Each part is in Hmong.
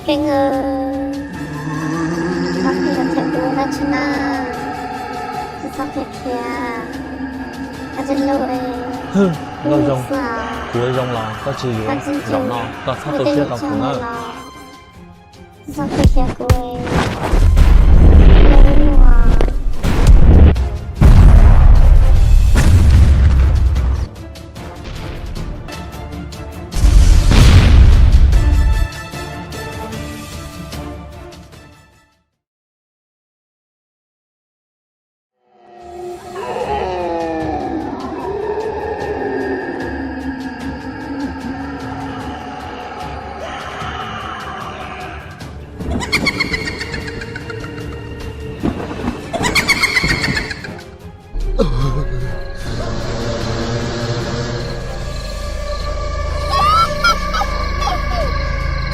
Keeb, koj pheej yuav qhia kuv dab tsi na? Tsis txhob qhia khiav, koj tsis hlub. Nkauj Zoo, kuv ua zoo los koj tsis yuav, zaum no koj txhob tu siab rau kuv na. Txhob qhia khiav kuv.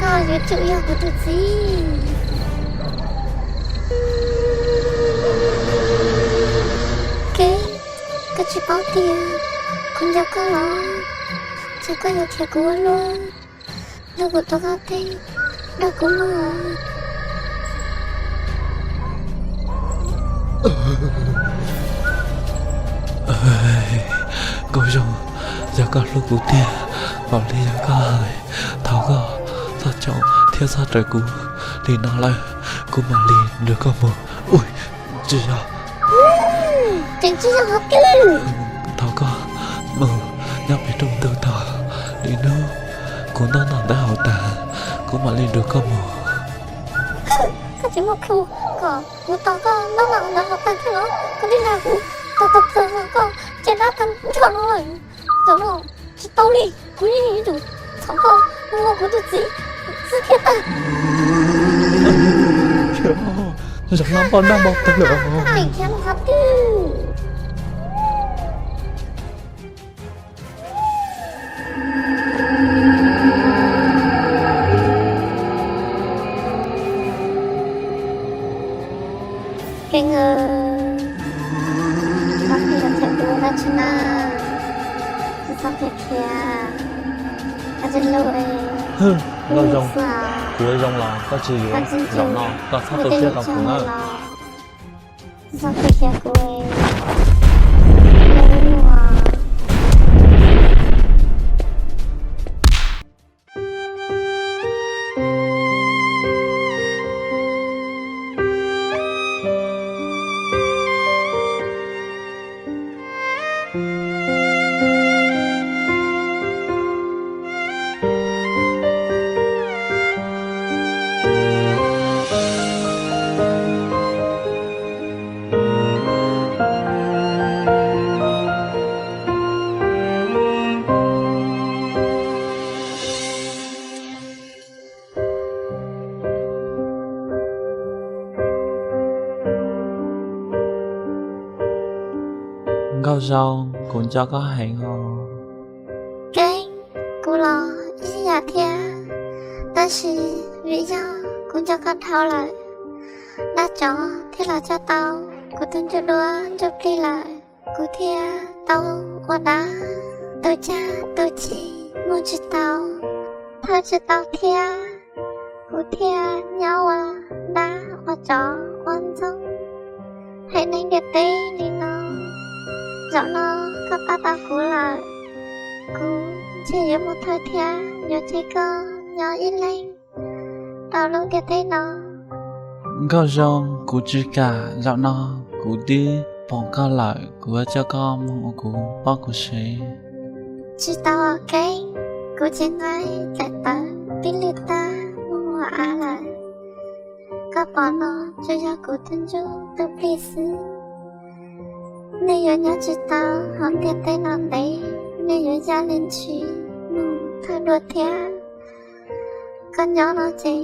Koj yuav tsum yog kuv tus txiv. Keeb, koj tsis paub tias kuv nco koj los? Ces koj yuav khiav kuv ua luaj, los kuv tus koj teb rau kuv mog. Nkauj Zoo, yog koj hlub kuv tiag, npaum li yog koj hais, thov koj txhob caum thiab txhob raws kuv li no lawm, kuv mam li nrog koj mus. Ui, tsis yog. Tsis yog qhov twg. Thov koj mus nyob pem rooj ntug tos, lwm hnub kuv noj noj ntawv haus tag, kuv mam li nrog koj mus. Koj tsis muaj plhu kom kuv tos koj noj noj ntawv haus tag thiab los? Koj twb nrog kuv tos tos tos koj ces dab tag nrho no lawm. Zaum no tsis tau li, kuv yeej yuav tsum thov koj mus ua kuv tus txiv xwb thiaj tag. Zaum no npoj noj npoj tawg lawm. Hais thiab qhov twg? Keeb, koj pheej yuav qhia kuv dab tsi na? Tsis txhob qhia khiav, koj tsis hlub. Nkauj Zoo, kuv ua zoo los koj tsis yuav, zaum no koj txhob tu siab rau kuv na. Txhob qhia khiav kuv. Nkauj Zoo, kuv nco koj heev os. Keeb, kuv los ib yam thiab, tab sis vim yog kuv nco koj dhau lawm, dab tsov thiaj los coj tau kuv tus ntsuj duab ntsuj plig lawm, kuv thiaj tau ua dab tu caj tu ci mus tsis tau, thawj tsis tau thiab. Kuv thiaj nyob ua dab ua tsov ua ntxoog hauv neeg ntiaj teb li no. Zaum no koj pab tau kuv lawm, kuv ntshe yuav mus thawj thiab yuav tseg koj nyob ib leeg rau lub ntiaj teb no. Nkauj Zoo, kuv tsis kam, zaum no kuv twb pom koj lawm, kuv yuav coj koj mus ua kuv poj kuv sev. Tsis tau os Keeb, kuv tsis nqa daim tawv pib lwj tag mus ua av lawm. Koj pom no tsuas yog kuv tus ntsuj tus plig xwb. Nws yuav nyob tsis tau hauv ntiaj teb no ntev, nws yuav ya li ntshis mus thawj dua thiab. Koj nyob no ces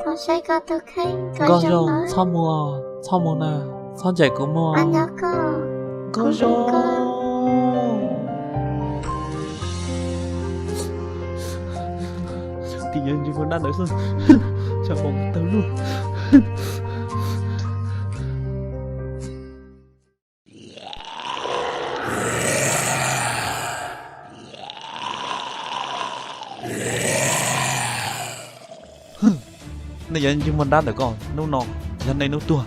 thov saib koj tus kheej kom zoo. Nkauj Zoo, txhob mus, txhob mus na, txhob ncaim kuv mus. Nyob koj, Nkauj Zoo. Tim nyob ntsib dab ntawd xwb, tsam pom tawg luaj. Nej cov ntsej muag dab ntawm ko, hnub no yog nej hnub tuag.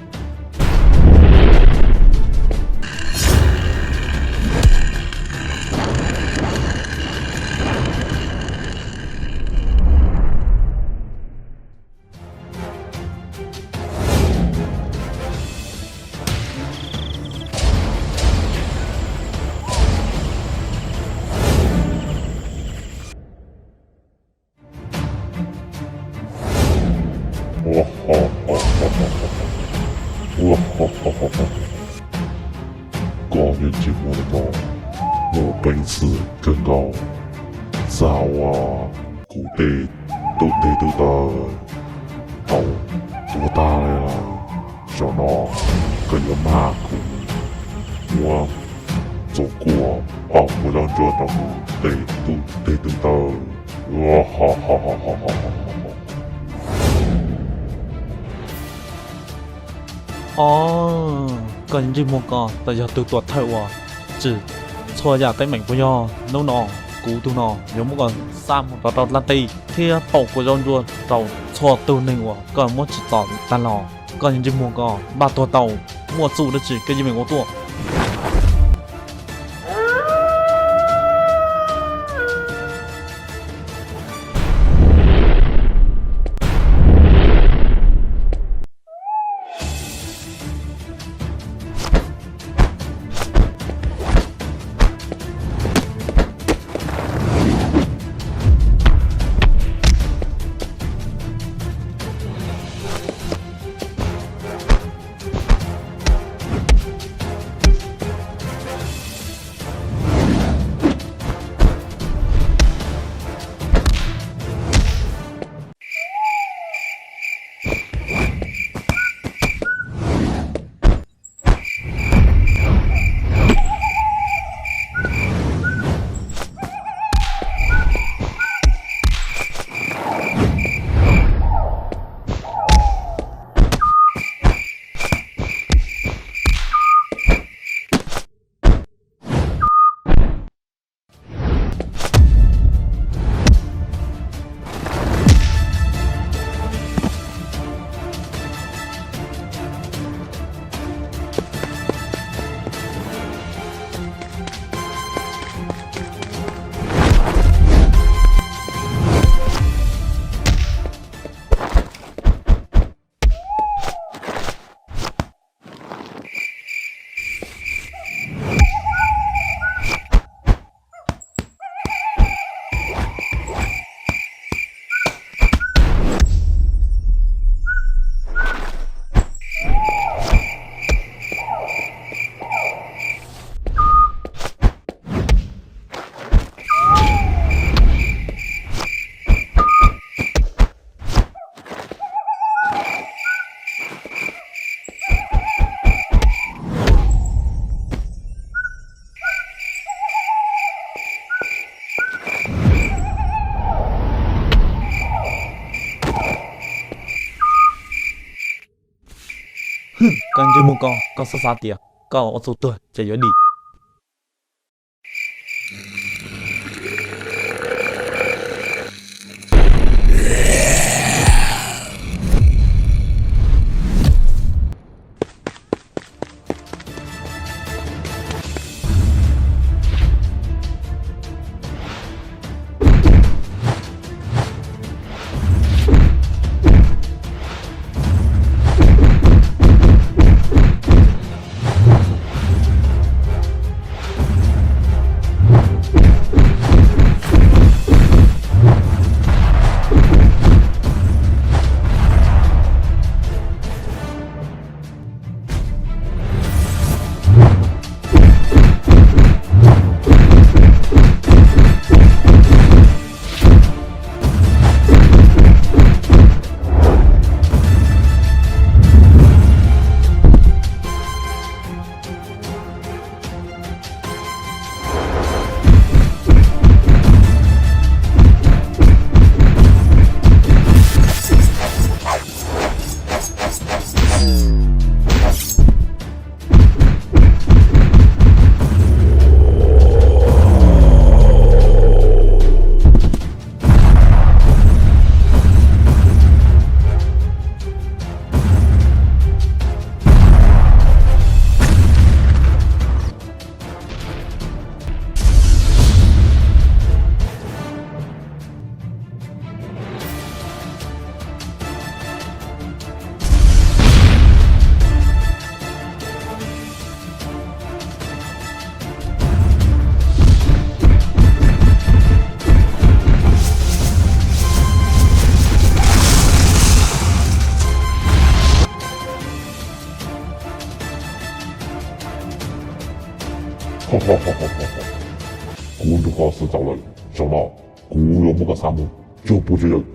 Koj cov ntsej muag no muaj peev xwm kawg nkaus, xav ua kuv tej tub teg tub taw tau tuag tag li lawm. Zaum no koj yuav mag kuv muab txuas kua pom kuv zaub ntsuab rau kuv tej tub teg tub taw. Os, koj ntsej muag ko tau yog tus tuam thawj uas tsim txhua yam teeb meem puas yog? Hnub no kuv tus no yuav muab koj xa mus rau rau dab teb thiab pauj kua zaub ntsuab rau txhua tus neeg uas koj muab tsim txom tag los. Koj ntsej muag ko npaj tuag tau, muaj txuj dab tsi koj yeej meem ua tuaj. Koj ntsej muag ko, koj xav xav tias koj ua txuj tuag ces yuav dim. Koj xav tau lawm, zaum no kuv yuav muab koj xa mus cuag puv cuag yawm.